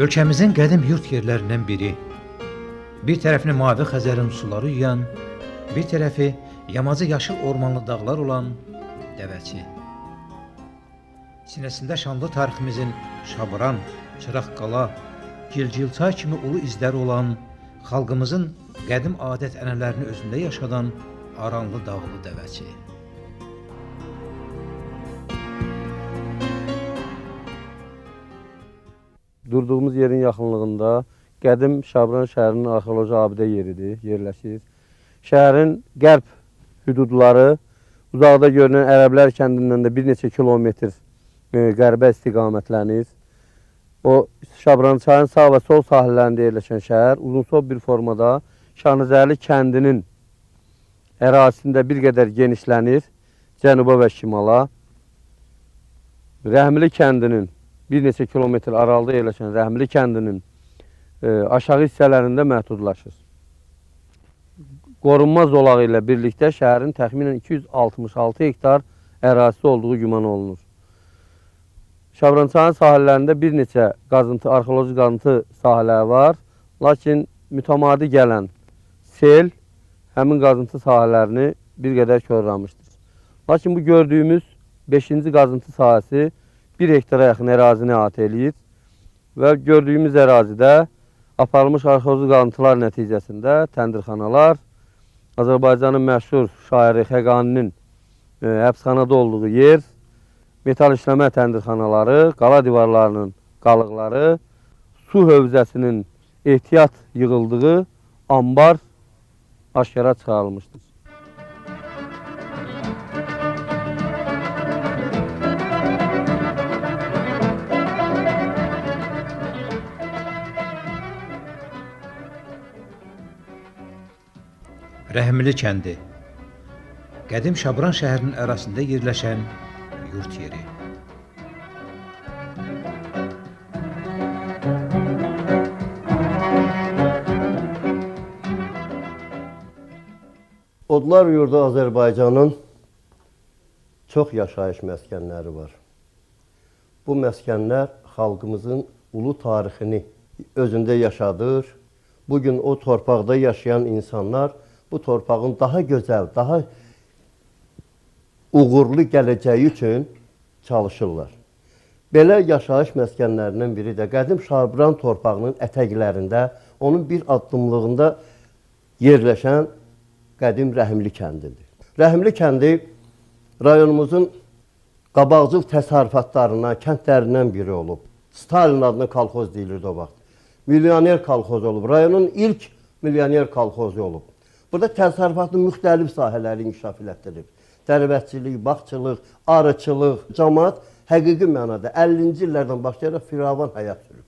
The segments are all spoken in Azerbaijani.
Ölkəmizin qədim yurt yerlərindən biri. Bir tərəfini mavi Xəzərin suları yuyan, bir tərəfi yamacı yaşıl ormanlı dağlar olan Dəvəçi. Sinəsində şanlı tariximizin Şabran, Çıraqqala, Gilgilçay kimi ulu izləri olan, xalqımızın qədim adət-ənənələrini özündə yaşadan Aranlı dağlı Dəvəçi. Durduğumuz yerin yaxınlığında qədim Şabran şəhərinin arxeoloji abidə yeridir, yerləşir. Şəhərin qərb hüdudları uzaqda görünən Ərəblər kəndindən də bir neçə kilometr qərbə istiqamətlənir. O Şabran çayın sağ və sol sahillərində yerləşən şəhər uzunsov bir formada Şahnəzərli kəndinin ərazisində bir qədər genişlənir, cənuba və şimala. Rəhmli kəndinin bir neçə kilometr aralıda yerləşən Rəhmli kəndinin aşağı hissələrində məhdudlaşır. Qorunma zolağı ilə birlikdə şəhərin təxminən 266 hektar ərazisi olduğu güman olunur. Şabrançayın sahillərində bir neçə qazıntı, arxeoloji qazıntı sahələri var. Lakin mütəmadi gələn sel həmin qazıntı sahələrini bir qədər korlamışdır. Lakin bu gördüyümüz 5-ci qazıntı sahəsi 1 hektara yaxın ərazini əhatə eləyir və gördüyümüz ərazidə aparılmış arxeoloji qalıntılar nəticəsində təndirxanalar, Azərbaycanın məşhur şairi Xəqaninin həbsxanada olduğu yer, metal işləmə təndirxanaları, qala divarlarının qalıqları, su hövzəsinin ehtiyat yığıldığı ambar aşkara çıxarılmışdır. Rəhimli kəndi, qədim Şabran şəhərinin ərazisində yerləşən yurt yeri. Odlar yurdu Azərbaycanın çox yaşayış məskənləri var. Bu məskənlər xalqımızın ulu tarixini özündə yaşadır. Bugün o torpaqda yaşayan insanlar bu torpağın daha gözəl, daha uğurlu gələcəyi üçün çalışırlar. Belə yaşayış məskənlərindən biri də qədim Şabran torpağının ətəklərində, onun bir addımlığında yerləşən qədim Rəhimli kəndidir. Rəhimli kəndi rayonumuzun qabaqcıl təsərrüfatlarından, kəndlərindən biri olub. Stalin adına kolxoz deyilirdi o vaxt. Milyoner kolxozu olub. Rayonun ilk milyoner kolxozu olub. Burada təsərrüfatın müxtəlif sahələri inkişaf elətdirib. Dərvətçilik, bağçılıq, arıçılıq, camaat həqiqi mənada 50-ci illərdən başlayaraq firavan həyat sürüb.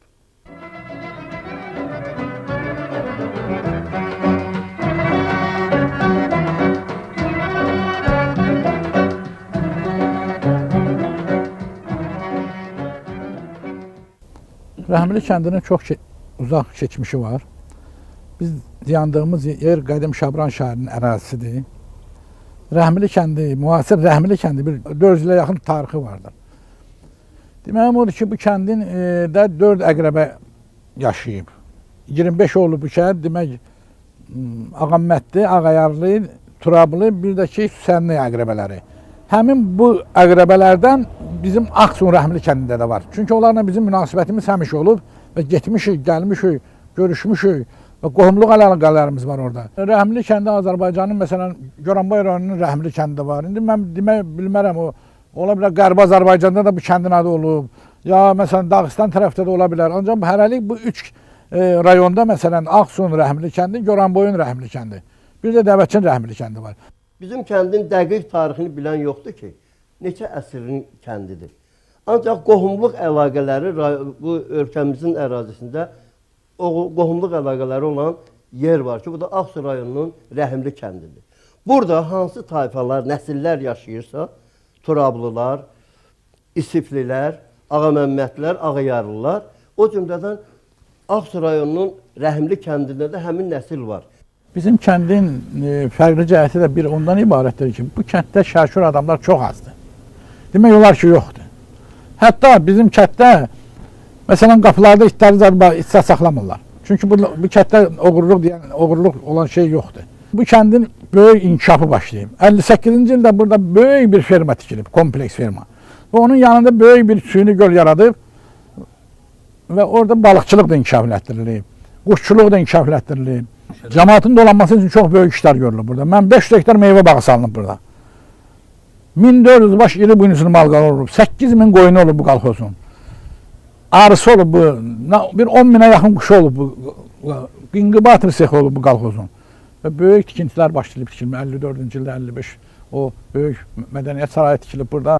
Rəhimli kəndinin çox uzaq keçmişi var. Biz dayandığımız yer qədim Şabran şəhərinin ərazisidir. Rəhimli kəndi, müasir Rəhimli kəndi bir 400 ilə yaxın tarixi vardır. Deməyim odur ki, bu kəndin də 4 əqrəbə yaşayıb. 25 oğlu bu kənd, demək Ağammətli, Ağayarlı, Turablı, bir də ki, Süsənli əqrəbələri. Həmin bu əqrəbələrdən bizim Ağsun Rəhimli kəndində də var. Çünki onlarla bizim münasibətimiz həmişə olub və getmişik, gəlmişik, görüşmüşük. Və qohumluq əlaqələrimiz var orada. Rəhimli kəndi Azərbaycanın, məsələn, Goranboy rayonunun Rəhimli kəndi var. İndi mən demək bilmərəm, o ola bilər Qərbi Azərbaycanda da bu kəndin adı olub. Ya məsələn, Dağıstan tərəfdə də ola bilər. Ancaq hələlik bu üç rayonda, məsələn, Ağsun Rəhimli kəndi, Goranboyun Rəhimli kəndi. Bir də Dəvəçin Rəhimli kəndi var. Bizim kəndin dəqiq tarixini bilən yoxdur ki, neçə əsrin kəndidir. Ancaq qohumluq əlaqələri bu ölkəmizin ərazisində qohumluq əlaqələri olan yer var ki, bu da Ağsu rayonunun Rəhimli kəndidir. Burada hansı tayfalar, nəsillər yaşayırsa, Turablılar, İsiflilər, Ağaməmmətlər, Ağayarlılar, o cümlədən Ağsu rayonunun Rəhimli kəndində də həmin nəsil var. Bizim kəndin fərqli cəhəti də bir ondan ibarətdir ki, bu kənddə şərşur adamlar çox azdır. Demək olar ki, yoxdur. Hətta bizim kənddə Məsələn, qapılarda itləri itsə saxlamırlar. Çünki bu kənddə oğurluq deyən, oğurluq olan şey yoxdur. Bu kəndin böyük inkişafı başlayıb. 58-ci ildə burada böyük bir ferma tikilib, kompleks ferma. Və onun yanında böyük bir süni göl yaradıb və orada balıqçılıq da inkişaf elətdirilib, quşçuluq da inkişaf elətdirilib. Cəmaatın dolanması üçün çox böyük işlər görülür burada. Mən 5 hektar meyvə bağı salınıb burada. 1400 baş iri buynuzlu malqalı olub, 8000 qoyunu olub bu qalxozun. Arısı olub bu, bir 10 minə yaxın quşu olub bu, inkubator sexi olub bu qalxozun. Və böyük tikintilər başlayıb tikilmə, 54-cü ildə 55 o böyük mədəniyyət sarayı tikilib burada.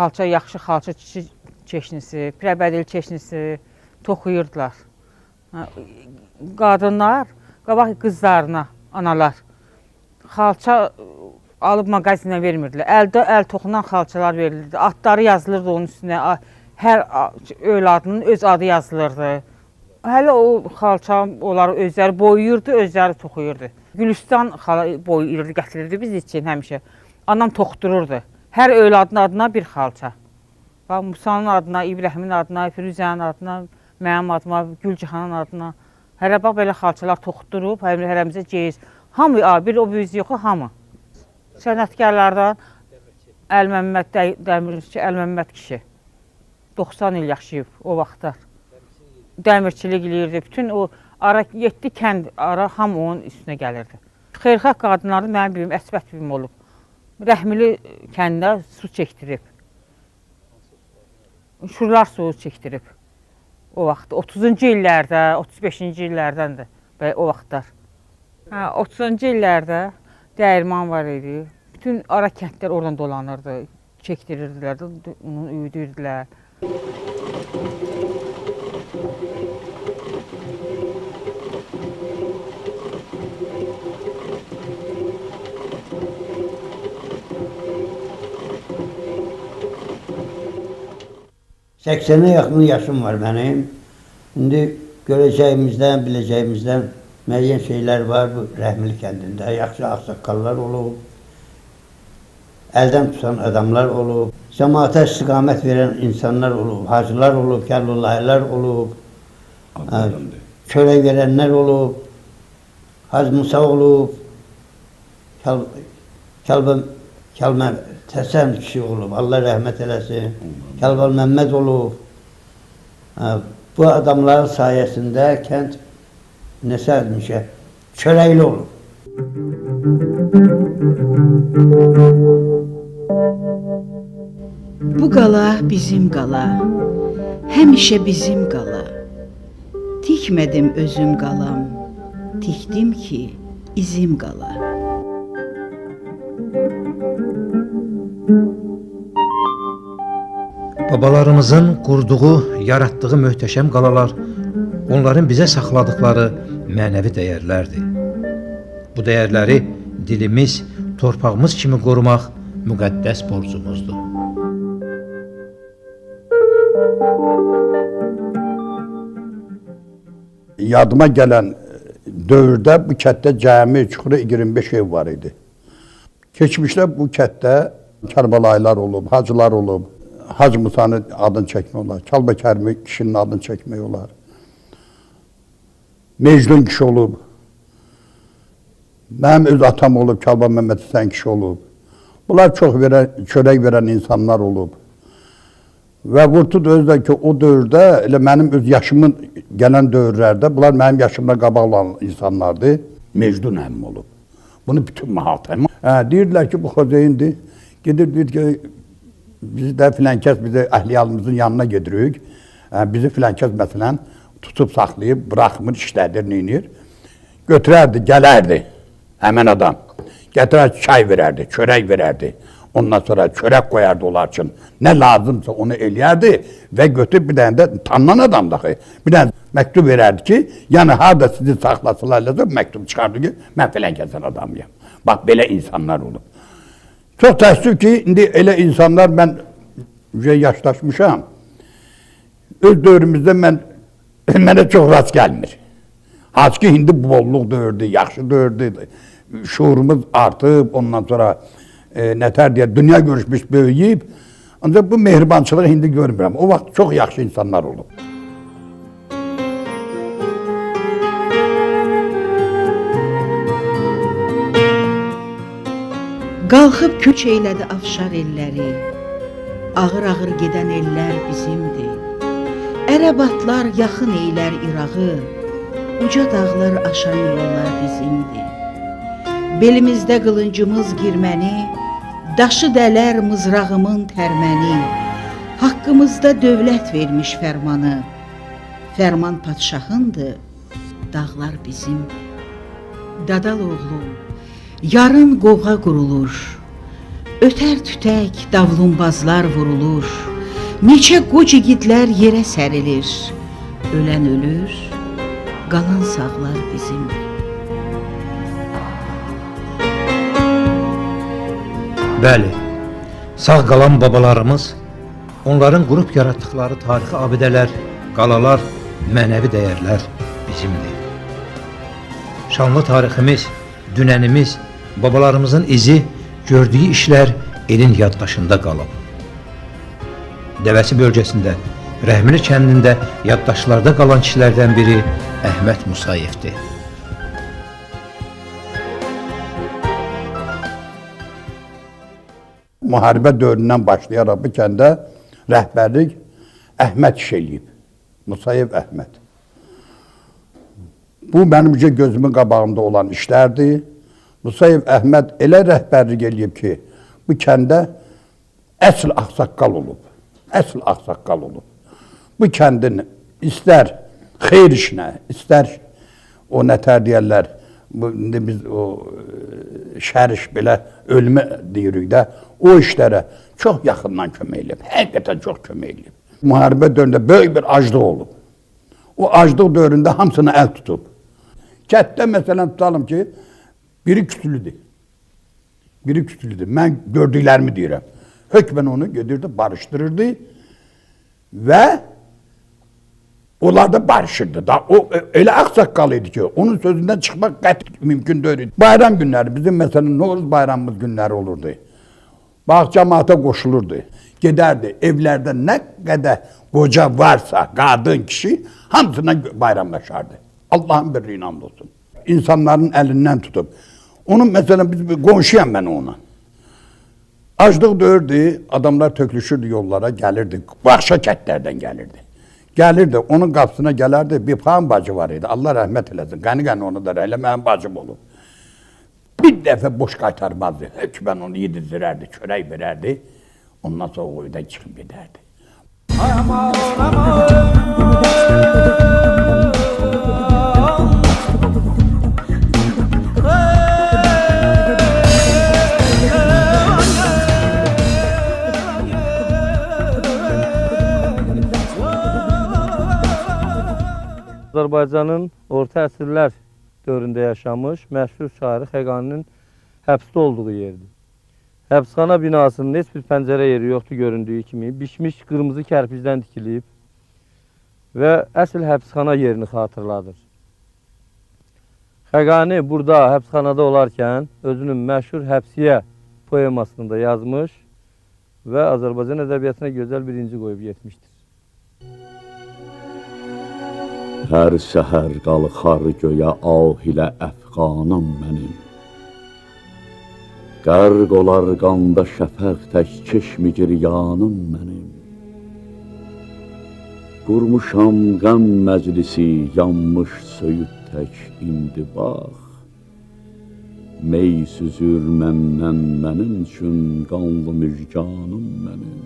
Xalça, yaxşı xalça çeşnisi, pirəbədil çeşnisi toxuyurdular. Qadınlar, qabaq qızlarına, analar xalça alıb mağazinə vermirdilər. Əldə əl toxunan xalçalar verilirdi. Adları yazılırdı onun üstünə. Hər övladının öz adı yazılırdı. Hələ o xalça onları özləri boyuyurdu, özləri toxuyurdu. Gülüstan xala boyuyurdu, gətirirdi biz üçün həmişə. Anam toxudururdu. Hər övladın adına bir xalça. Bax, Musanın adına, İbrahimin adına, Firuzənin adına, mənim adıma, Gülcihanın adına. Hələ bax, belə xalçalar toxudurub, hərəmizə ceyiz. Hamı, bir o biz yox, hamı. Sənətkarlardan Əlməmməd Dəmirçi, Əlməmməd kişi. 90 il yaşayıb o vaxtlar. Dəmirçilik eləyirdi. Bütün o ara 7 kənd ara hamı onun üstünə gəlirdi. Xeyirxah qadınların mənim bibim, Əsbət bibim olub. Rəhmili kəndə su çəkdirib. Şurlar suyu çəkdirib. O vaxt 30-cu illərdə, 35-ci illərdəndir o vaxtlar. Hə, 30-cu illərdə dəyirman var idi. Bütün ara kəndlər oradan dolanırdı, çəkdirirdilər, onu üyüdürdülər. 80'e yaxın yaşım var benim. İndi görəcəyimizdən, biləcəyimizdən müəyyən şeylər var bu Rəhmili kəndində. Yaxşı ağsaqqallar olub, əldən tutan adamlar olub, cəmaata istiqamət verən insanlar olub, hacılar olub, kəllullahilər olub, çörək verənlər olub, Hacı Musa olub, Kəlmə Təsən kişi olub, Allah rəhmət eləsin, Kəlbal Məmməd olub. Bu adamların sayəsində kənd nəsə etmişə, çörəkli olub. Bu qala bizim qala, həmişə bizim qala. Tikmədim özüm qalam, tikdim ki izim qala. Babalarımızın qurduğu, yaratdığı möhtəşəm qalalar onların bizə saxladıqları mənəvi dəyərlərdir. Bu dəyərləri dilimiz, torpağımız kimi qorumaq müqəddəs borcumuzdur. Yadıma gələn dövrdə bu kətdə cəmi çuxura 25 ev var idi. Keçmişdə bu kətdə Kərbəlaylar olub, hacılar olub. Hacı Musanın adını çəkmək olar, Kəlbə Kərimi kişinin adını çəkmək olar. Mecnun kişi olub. Mənim öz atam olub, Kəlbə Məmməd Həsən kişi olub. Bunlar çox verən, çörək verən insanlar olub. Və vurtud özü də ki, o dövrdə, elə mənim öz yaşımın gələn dövrlərdə, bunlar mənim yaşımdan qabaq olan insanlardır. Mecnun əmim olub. Bunu bütün mahal təmin. Deyirdilər ki, bu Xoceyindir. Gedir, deyir ki, bizi də filan kəs, bizi əhliyalımızın yanına gedirik. Bizi filan kəs məsələn tutub saxlayıb, buraxmır, işlədir, neynir. Götürərdi, gələrdi həmən adam. Gətirər, çay verərdi, çörək verərdi. Ondan sonra çörək qoyardı onlar üçün. Nə lazımsa onu eləyərdi və götürüb bir dənə də tanınan adam daxı. Bir dənə məktub verərdi ki, yəni harada sizi saxlasılar lazım, məktub çıxardı ki, mən filan kəsən adamıyam. Bax, belə insanlar olub. Çox təəssüf ki, indi elə insanlar, mən yaşlaşmışam. Öz dövrümüzdə mənə çox rast gəlmir. Hansı ki, indi bolluq dövrdür, yaxşı dövrdür, şuurumuz artıb, ondan sonra nətər deyər, dünya görüşmüş, böyüyüb. Ancaq bu mehribançılığı indi görmürəm. O vaxt çox yaxşı insanlar olub. Qalxıb köç eylədi afşar elləri, ağır-ağır gedən ellər bizimdir. Ərəb atlar yaxın eylər İrağı, uca dağlar aşan yollar bizimdir. Belimizdə qılıncımız girməni, daşı dələr mızrağımın tərməni, haqqımızda dövlət vermiş fərmanı, fərman padşahındır, dağlar bizimdir. Dadal oğlum, yarın qovğa qurulur, ötər tütək, davlumbazlar vurulur, neçə qoc igidlər yerə sərilir, ölən ölür, qalan sağlar bizimdir. Bəli, sağ qalan babalarımız, onların qrup yaratdıqları tarixi abidələr, qalalar, mənəvi dəyərlər bizimdir. Şanlı tariximiz, dünənimiz, babalarımızın izi, gördüyü işlər elin yaddaşında qalıb. Dəvəçi bölgəsində, Rəhmili kəndində yaddaşlarda qalan kişilərdən biri Əhməd Musayevdir. Müharibə dövründən başlayaraq bu kəndə rəhbərlik Əhməd iş eləyib. Musayev Əhməd. Bu mənim üçün gözümün qabağında olan işlərdir. Musayev Əhməd elə rəhbərlik eləyib ki, bu kəndə əsl ağsaqqal olub. Əsl ağsaqqal olub. Bu kəndin istər xeyir işinə, istər o nətər deyərlər, indi biz o şər iş belə ölmə deyirik də, o işlərə çox yaxından kömək eləyib. Həqiqətən çox kömək eləyib. Müharibə dövründə böyük bir aclıq olub. O aclıq dövründə hamısını əl tutub. Kətdə məsələn tutalım ki, biri kütülüdür. Biri kütülüdür. Mən gördüklərimi deyirəm. Hökmən onu gedirdi, barışdırırdı və onlar da barışırdı. Da, o elə ağsaqqal idi ki, onun sözündən çıxmaq qəti mümkün deyil. Bayram günləri, bizim məsələn Novruz bayramımız günləri olurdu. Bax, cəmaata qoşulurdu. Gedərdi, evlərdə nə qədər qoca varsa, qadın, kişi, hamısından bayramlaşardı. Allahın birliyinə and olsun. İnsanların əlindən tutub. Onun məsələn, biz qonşuyam mən ona. Aclıq döyürdü, adamlar tökülüşürdü yollara, gəlirdi. Başqa kətlərdən gəlirdi. Gəlirdi, onun qapısına gələrdi, bir xan bacı var idi. Allah rəhmət eləsin, qəni-qəni onu da elə mənim bacım olub. Bir dəfə boş qaytarmazdı. Hökmən onu yedirdirərdi, çörək verərdi. Ondan sonra o evdən çıxıb gedərdi. Aman, aman. Azərbaycanın orta əsrlər dövründə yaşamış məşhur şairi Xəqaninin həbsdə olduğu yerdir. Həbsxana binasının heç bir pəncərə yeri yoxdur göründüyü kimi, bişmiş qırmızı kərpicdən tikilib və əsl həbsxana yerini xatırladır. Xəqani burada həbsxanada olarkən özünün məşhur Həbsiyə poemasını da yazmış və Azərbaycan ədəbiyyatına gözəl bir inci qoyub getmişdir. Hər səhər qalxar göyə ah ilə əfqanım mənim. Qərq olar qanda şəfəq tək çeşmi giryanım mənim. Qurmuşam qəm məclisi, yanmış söyüd tək indi bax. Mey süzür məndən mənim üçün qanlı müjganım mənim.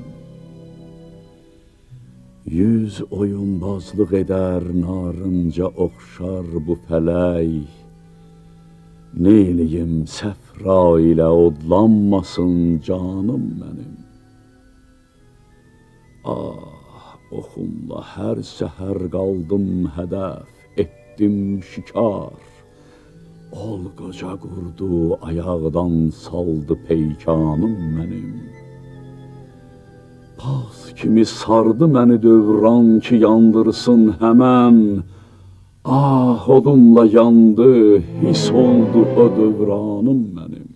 Yüz oyunbazlıq edər, narınca oxşar bu fələk. Neyliyim səfra ilə odlanmasın canım mənim. Ah, oxumla hər səhər qaldım hədəf, etdim şikar. Ol qoca qurdu ayaqdan saldı peykanım mənim. Paz kimi sardı məni dövran ki yandırsın həmən. Ah, odumla yandı, his oldu o dövranım mənim.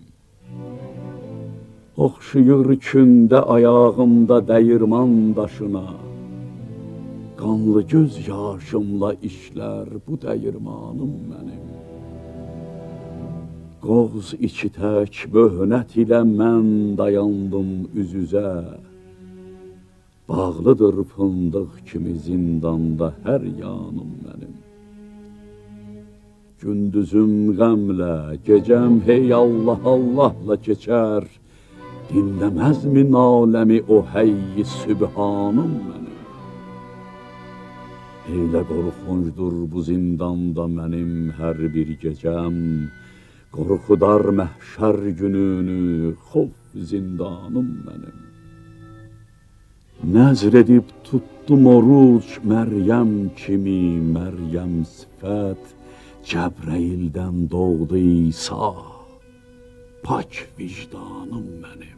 Oxşuyur kündə ayağımda dəyirman daşına. Qanlı göz yaşımla işlər bu dəyirmanım mənim. Qoğuz içi tək böhnət ilə mən dayandım üz-üzə. Bağlıdır fındıq kimi zindanda hər yanım mənim. Gündüzüm qəmlə, gecəm hey Allah Allahla keçər. Dinləməzmi naləmi o həyyi sübhanım mənim? Eylə qorxuncdur bu zindanda mənim hər bir gecəm. Qorxudar məhşər gününü, xof zindanım mənim. Nəzr edib tutdum oruc Məryəm kimi, Məryəm sifət, Cəbrəildən doğdu İsa, pak vicdanım mənim.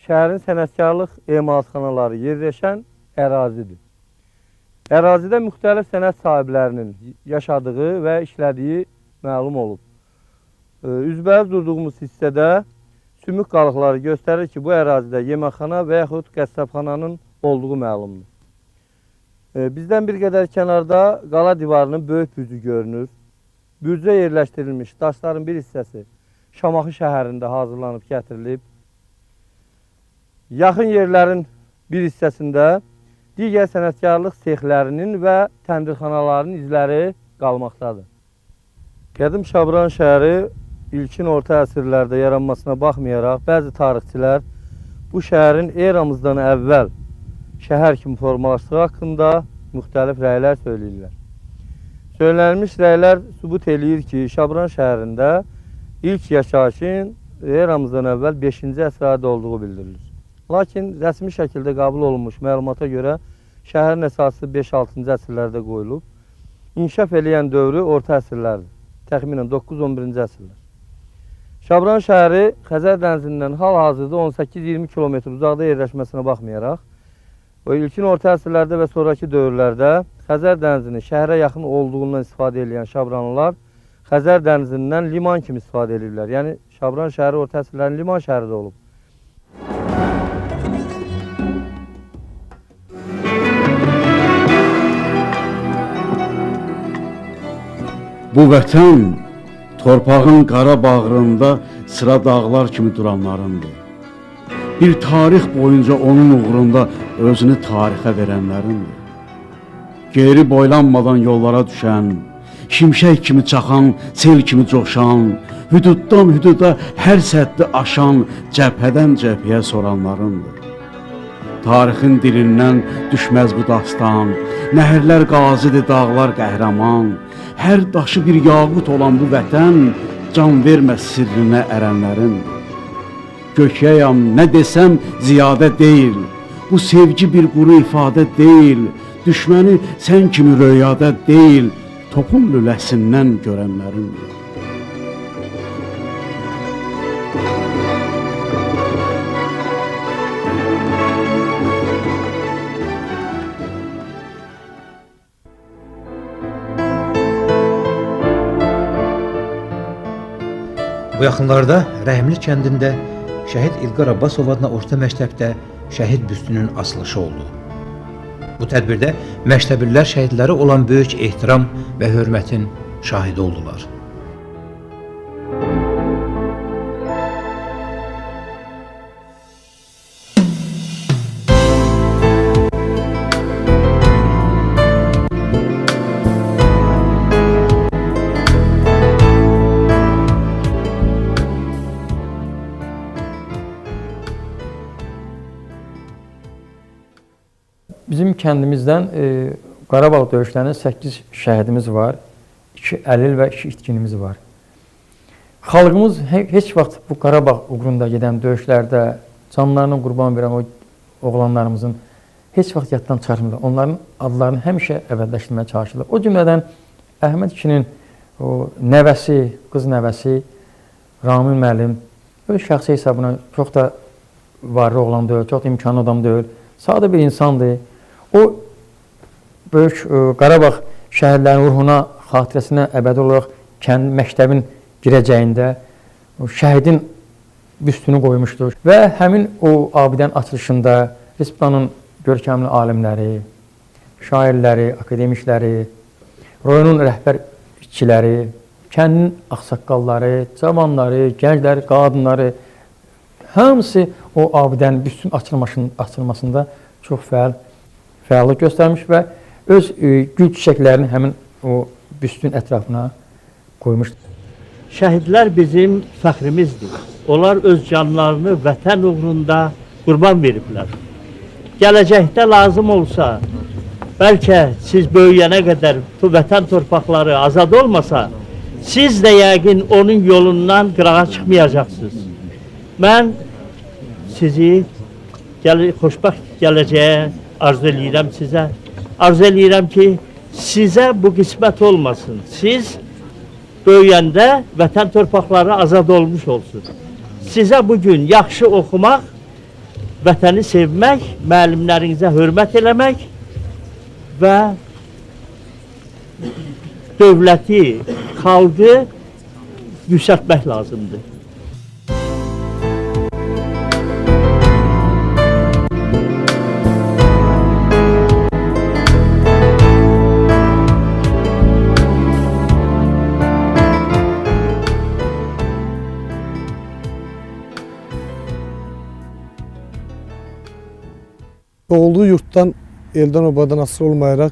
Şəhərin sənətkarlıq emalatxanaları yerləşən ərazidir. Ərazidə müxtəlif sənət sahiblərinin yaşadığı və işlədiyi məlum olub. Üzbəüz durduğumuz hissədə sümük qalıqları göstərir ki, bu ərazidə yeməkxana və yaxud qəssabxananın olduğu məlumdur. Bizdən bir qədər kənarda qala divarının böyük bürcü görünür. Bürcə yerləşdirilmiş daşların bir hissəsi Şamaxı şəhərində hazırlanıb gətirilib. Yaxın yerlərin bir hissəsində digər sənətkarlıq sexlərinin və təndirxanalarının izləri qalmaqdadır. Qədim Şabran şəhəri ilkin orta əsrlərdə yaranmasına baxmayaraq, bəzi tarixçilər bu şəhərin eramızdan əvvəl şəhər kimi formalaşdığı haqqında müxtəlif rəylər söyləyirlər. Söylənilmiş rəylər sübut eləyir ki, Şabran şəhərində ilk yaşayışın eramızdan əvvəl 5-ci əsrə aid olduğu bildirilir. Lakin rəsmi şəkildə qəbul olunmuş məlumata görə şəhərin əsası 5-6-cı əsrlərdə qoyulub. İnkişaf eləyən dövrü orta əsrlərdir. Təxminən 9-11-ci əsrlər. Şabran şəhəri Xəzər dənizindən hal-hazırda 18-20 km uzaqda yerləşməsinə baxmayaraq, o ilkin orta əsrlərdə və sonraki dövrlərdə Xəzər dənizinin şəhərə yaxın olduğundan istifadə edən Şabranlılar Xəzər dənizindən liman kimi istifadə edirlər. Yəni Şabran şəhəri orta əsrlərin liman şəhəri də olub. Bu vətən torpağın qara bağrında sıra dağlar kimi duranlarındır. Bir tarix boyunca onun uğrunda özünü tarixə verənlərindir. Geri boylanmadan yollara düşən, şimşək kimi çaxan, sel kimi coşan, hüduddan hüduda hər səddi aşan, cəbhədən cəbhəyə soranlarındır. Tarixin dilindən düşməz bu dastan, nəhirlər qazidir, dağlar qəhrəman. Hər daşı bir yaqut olan bu vətən, can vermə sirrinə ərənlərindir. Gökyəyam, nə desəm ziyadə deyil, bu sevgi bir quru ifadə deyil, düşməni sən kimi röyada deyil, topun lüləsindən görənlərindir. Bu yaxınlarda Rəhimli kəndində Şəhid İlqar Abbasov adına orta məktəbdə şəhid büstünün açılışı oldu. Bu tədbirdə məktəblilər şəhidlərə olan böyük ehtiram və hörmətin şahidi oldular. Bizim kəndimizdən Qarabağ döyüşlərinin 8 şəhidimiz var, 2 əlil və 2 itkinimiz var. Xalqımız heç vaxt bu Qarabağ uğrunda gedən döyüşlərdə canlarını qurban verən o oğlanlarımızın heç vaxt yaddan çıxarmırlar. Onların adlarını həmişə əbədləşdirməyə çalışırlar. O cümlədən Əhməd kişinin o nəvəsi, qız nəvəsi Ramin müəllim öz şəxsi hesabına çox da varlı oğlan deyil, çox da imkanlı adam deyil, sadə bir insandır. O böyük Qarabağ şəhərlərinin ruhuna, xatirəsinə əbədi olaraq kənd, məktəbin girəcəyində o şəhidin büstünü qoymuşdur. Və həmin o abidənin açılışında Respublikanın görkəmli alimləri, şairləri, akademikləri, rayonun rəhbər işçiləri, kəndin ağsaqqalları, cavanları, gəncləri, qadınları, hamısı o abidənin büstün açılmasında çox fəallıq göstərmiş və öz gül çiçəklərini həmin o büstün ətrafına qoymuşdur. Şəhidlər bizim fəxrimizdir. Onlar öz canlarını vətən uğrunda qurban veriblər. Gələcəkdə lazım olsa, bəlkə siz böyüyənə qədər bu vətən torpaqları azad olmasa, siz də yəqin onun yolundan qırağa çıxmayacaqsınız. Mən sizi xoşbəxt gələcəyə arzu eləyirəm sizə. Arzu eləyirəm ki, sizə bu qismət olmasın. Siz böyüyəndə vətən torpaqları azad olmuş olsun. Sizə bugün yaxşı oxumaq, vətəni sevmək, müəllimlərinizə hörmət eləmək və dövləti, xalqı yüksəltmək lazımdır. Doğulduğu yurtdan, eldən obadan asılı olmayaraq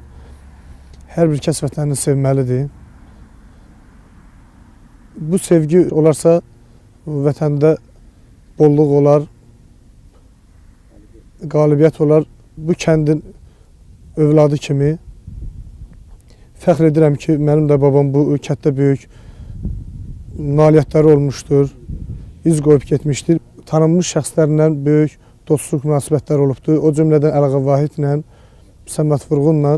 hər bir kəs vətənini sevməlidir. Bu sevgi olarsa vətəndə bolluq olar, qalibiyyət olar. Bu kəndin övladı kimi fəxr edirəm ki, mənim də babam bu kənddə böyük nailiyyətləri olmuşdur, iz qoyub getmişdir. Tanınmış şəxslərlə böyük dostluq münasibətləri olubdur. O cümlədən Əliağa Vahidlə, Səməd Vurğunla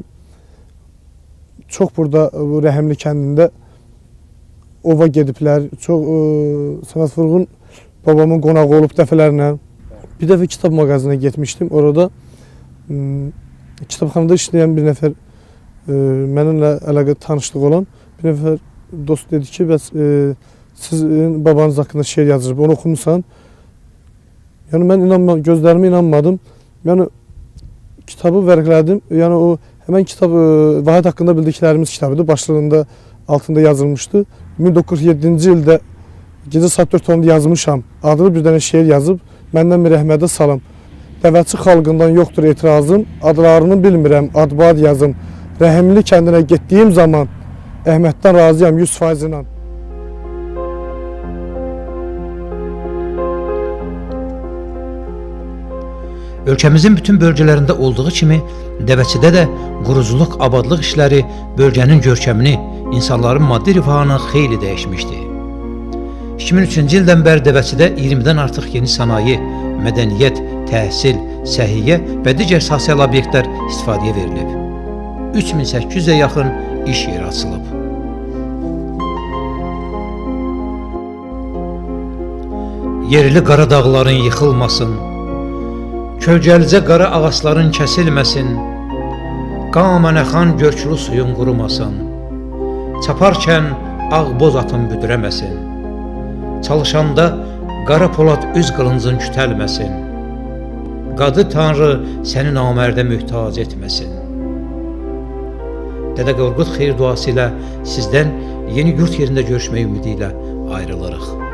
çox burada bu Rəhimli kəndində ova gediblər. Çox Səməd Vurğun babamın qonağı olub dəfələrlə. Bir dəfə kitab mağazinə getmişdim. Orada kitabxanada işləyən bir nəfər mənimlə əlaqə tanışlıq olan bir nəfər dost dedi ki, bəs sizin babanız haqqında şeir yazır, onu oxumusan. Yəni mən inanmadım, gözlərimə inanmadım. Yəni kitabı vərəqlədim. Yəni o həmən kitab Vahid haqqında bildiklərimiz kitabıdır. Başlığında altında yazılmışdı. 1947-ci ildə gecə saat 4:10-da yazmışam. Adlı bir dənə şeir yazıb. Məndən bir Əhmədə salam. Dəvəçi xalqından yoxdur etirazım. Adlarını bilmirəm, adbad yazım. Rəhimli kəndinə getdiyim zaman Əhməddən razıyam 100% ilə. Ölkəmizin bütün bölgələrində olduğu kimi Dəvəçidə də quruculuq, abadlıq işləri bölgənin görkəmini, insanların maddi rifahını xeyli dəyişmişdi. 2003-cü ildən bəri Dəvəçidə 20-dən artıq yeni sənaye, mədəniyyət, təhsil, səhiyyə və digər sosial obyektlər istifadəyə verilib. 3800-ə yaxın iş yeri açılıb. Yerli qara dağların yıxılmasın, kölgəlicə qara ağacların kəsilməsin, qamənəxan görkülü suyun qurumasın, çaparkən ağ boz atın büdrəməsin, çalışanda qara polad üz qılıncın kütəlməsin, qadı Tanrı səni namərdə mühtac etməsin. Dədə Qorqud xeyir duası ilə sizdən yeni yurt yerində görüşmək ümidi ilə ayrılırıq.